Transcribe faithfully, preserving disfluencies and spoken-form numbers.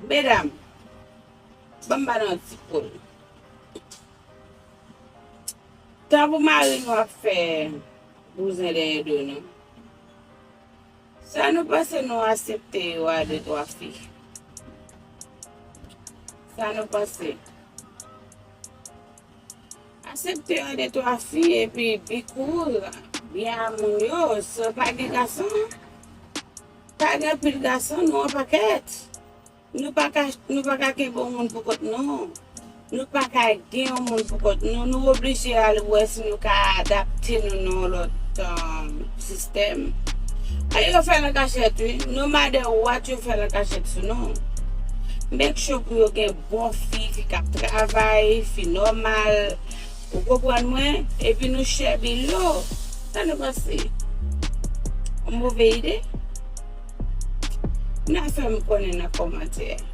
Medam, ban m ba nou yon ti pòl. Tan pou mari nou ap fè bouzen dèyè do nou, sa nou panse nou aksepte yo a de twa fi? Sa nou panse? Aksepte yo a de twa fi epi be cool, byen a moun yo, so pa gen gason, pa gen pil gason, nou an pakèt. Nou pa ka, nou pa ka kenbe yon moun pou kont nou. Nou pa ka gen yon moun pou kont nou. Nou oblije al wè si nou ka adapte nou nan yon lòt, um, sistèm. E yo fè l an kachèt, wi. No matter what, yo fè l an kachèt sou nou. Make sure pou yo gen bon fi, fi k ap travay, fi nòmal. Ou konprann mwen? Epi nou share bilo. Sa nou panse? Yon move ide? N a fè m konnen nan kòmantè.